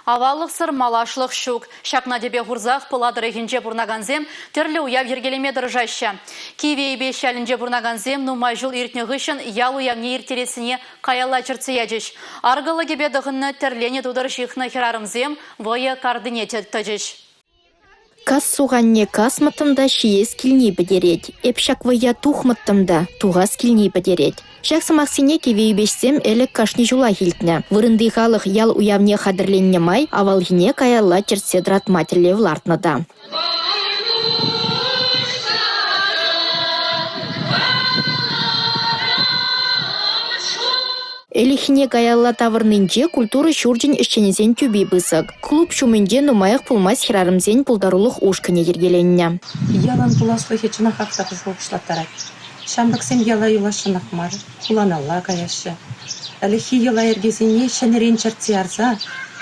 Аваллӑхсӑр малашлӑх ҫук. Ҫакна тӗпе хурсах Пӑла тӑрӑхӗнче пурӑнакансем тӗрлӗ уяв йӗркелеме тӑрӑшаҫҫӗ. Кивӗ Эйпеҫ ялӗнче пурӑнакансем нумай ҫул иртнӗ хыҫҫӑн ял уявне ирттерессине каялла чӗртсе ячӗҫ. Аркӑллӑ кӗпе тӑхӑннӑ тӗрленӗ тутӑр ҫыхнӑ хӗрарӑмсем вӑйӑ картине тӑчӗҫ. Кас суханне касмӑттӑм та ҫиес килни пӗтерет. Эп ҫак вӑййа тухмӑттӑм та тухас килни пӗтерет. Ҫак сӑмахсене Кивӗ Эйпеҫсем ӗлӗк кашни ҫулах илтнӗ. Вырӑнти халӑх ял уявне хатӗрленнӗ май авалхине каялла чӗртсе тӑратма тӗллев лартнӑ та. Ӗлӗкхине каялла тавӑрнинче культура ҫурчӗн ӗҫченӗсен тӳпи пысӑк. Клуб ҫумӗнче нумаях пулмасть хӗрарӑмсен пултарулӑх ушкӑнӗ йӗркеленнӗ. Ялӑн пуласлӑхӗ чӑнахах та шухӑшлаттарать. Ҫамрӑксем яла юласшӑнах мар, хуланалла каяҫҫӗ. Ӗлӗкхи йӑла-йӗркесене ҫӗнӗрен чӗртсе ярса,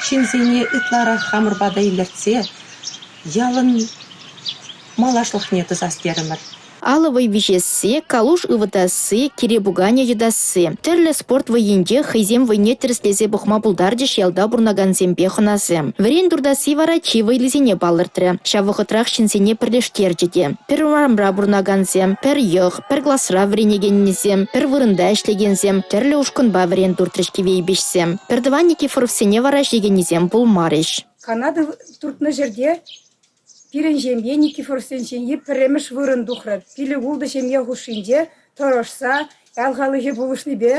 ҫынсене ытларах хамӑр пата илӗртсе ялӑн малашлӑхне тӑсас терӗмӗр. Алӑ вӑй виҫесси, калуш ывӑтасси, кире пуканӗ йӑтасси. Тӗрлӗ спорт вӑййинче хӑйсем вӑйне тӗрӗслесе пӑхма пултарчӗҫ ялта пурӑнакансемпе хӑнасем. Вӗрен туртасси вара чи вӑйлисене палӑртрӗ. Ҫав вӑхӑтрах ҫынсене пӗрлештерчӗ те. Пӗр урамра пурӑнакансем, пӗр йӑх, пӗр класра вӗренекеннисем, пӗр вырӑнта ӗҫлекенсем тӗрлӗ ушкӑнпа вӗрен туртрӗҫ кивӗ-эйпеҫсем. Пӗртӑван Никифоровсене вара ӗҫлекеннисем пулмарӗҫ. Канат туртнӑ ҫӗрте Пирӗн ҫемье, Никифоровсен ҫемйи, пӗрремӗш вырӑн тухрӗ. Пилӗк-ултӑ ҫемье хушшинче тӑрӑшса, ял халӑхӗ пулӑшнипе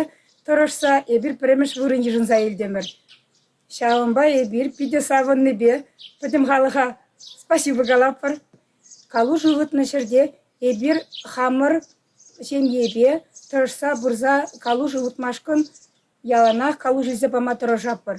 тӑрӑшса эпир пӗрремӗш вырӑн йышӑнса илтӗмӗр. Ҫавӑнпа эпир питӗ савӑннипе пӗтӗм халӑха спасибо калатпӑр. Калуш ывӑтнӑ ҫӗрте эпир хамӑр ҫемьепе тӑрӑшса пырса калуш ывӑтмашкӑн Яланах калуш илсе пама тӑрӑшатпӑр.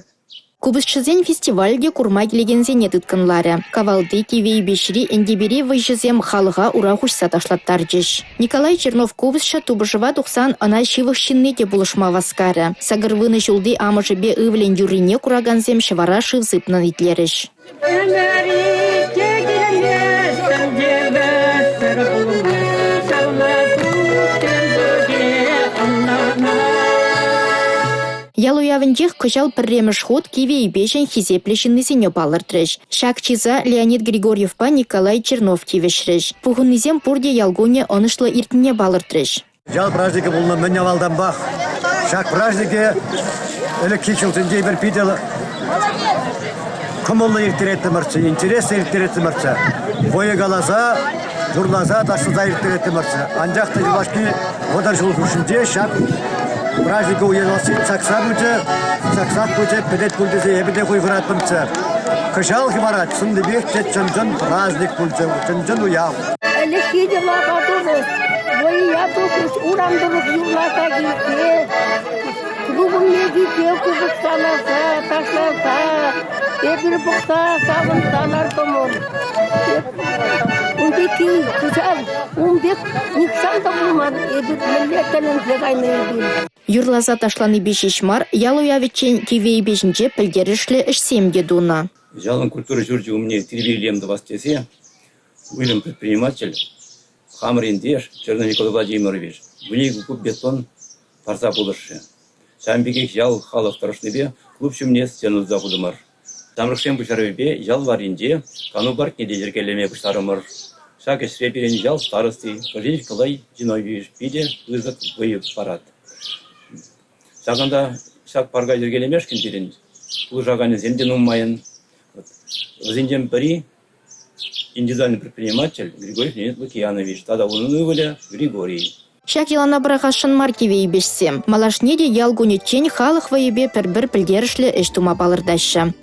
Купӑсҫӑсен фестивалӗ те курма килекенсене тыткӑнларӗ. Кавалти, Кивӗ Эйпеҫри, Энтепери вӑйҫӑсем халӑха ура хуҫса ташлаттарчӗҫ. Николай Чернов купӑсҫӑ тупӑшӑва тухсан ӑна ҫывӑх ҫынни те пулӑшма васкарӗ. 80 ҫулти амӑшӗпе ывӑлӗн юррине куракансем ҫӑвара шыв сыпнӑн итлерӗҫ. Ӗмӗр икке килместӗм те вӗҫсӗр пулмалла Ял уявӗнчех кӑҫал пӗрремӗш хут Кивӗ Эйпеҫӗн хисеплӗ ҫыннисене палӑртрӗҫ. Ҫак чыса Леонид Григорьевпа Николай Чернов тивӗҫрӗҫ. Пухӑннисем пурте ял кунӗ ӑнӑҫлӑ иртнине палӑртрӗҫ. Ял праҫникӗ пулнӑ мӗн авалтанпах. Ҫак праҫнике ӗлӗкхи ҫулсенче эпир питӗ кӑмӑллӑ ирттереттӗмӗрччӗ, интереслӗ ирттереттӗмӗрччӗ. Вӑйӑ каласа, юрласа, ташласа ирттереттӗмӗрччӗ. Анчах та юлашки 30 ҫул хушшинче ҫак праҫнике уявласси чакса пычӗ, чаксах пычӗ, пӗтет пуль тесе эпӗ те хуйхӑраттӑмччӗ. Кӑҫалхи вара чӑннипех те чӑн-чӑн праҫник пулчӗ, чӑн-чӑн уяв. Ӗлӗкхи йӑлапа тунӑ вӑййа тухрӗҫ, урам тӑрӑх юрласа килсе, клуб умне килсе купӑс каласа, ташласа, эпир пӑхса савӑнса лартӑмӑр. Ун пекки кӑҫал ун пек нихҫан та пулман, эпир мӗнле тӗлӗнсе кайнӑ эпир. Юрласа ташланипе ҫеҫ мар, ял уявӗччен Кивӗ Эйпеҫӗнче пӗлтерӗшлӗ ӗҫсем те тунӑ. Ялӑн культура ҫурчӗ умне тирпей-илем тӑвас тесе Уйрӑм предприниматель, хамӑр ентеш Чернов Николай Владимирович 12 куб бетон парса пулӑшрӗ. Ҫавӑн пекех ял халӑх тӑрӑшнипе клуб ҫумне стена туса хутӑмӑр. Ҫамрӑксен пуҫарӑвӗпе ял варринче кану паркне те йӗркелеме пуҫларӑмӑр. Ҫак ӗҫре пирӗн ял старости Кожин Николай Зиновьевич питӗ пысӑк вӑй парать. Ҫакӑнта ҫак парка йӗркелемешкӗн пирӗн пулӑшаканӗсем те нумайӑн. Вӗсенчен пӗри Индивидуальный предприниматель Григорий Леонид Лукьянович тата унӑн ывӑлӗ Григорий. Ҫак йӑлана пӑрахасшӑн мар Кивӗ Эйпеҫсем. Малашне те ял кунӗччен халӑх вӑйӗпе пӗр-пӗр пӗлтерӗшлӗ ӗҫ тума палӑртаҫҫӗ.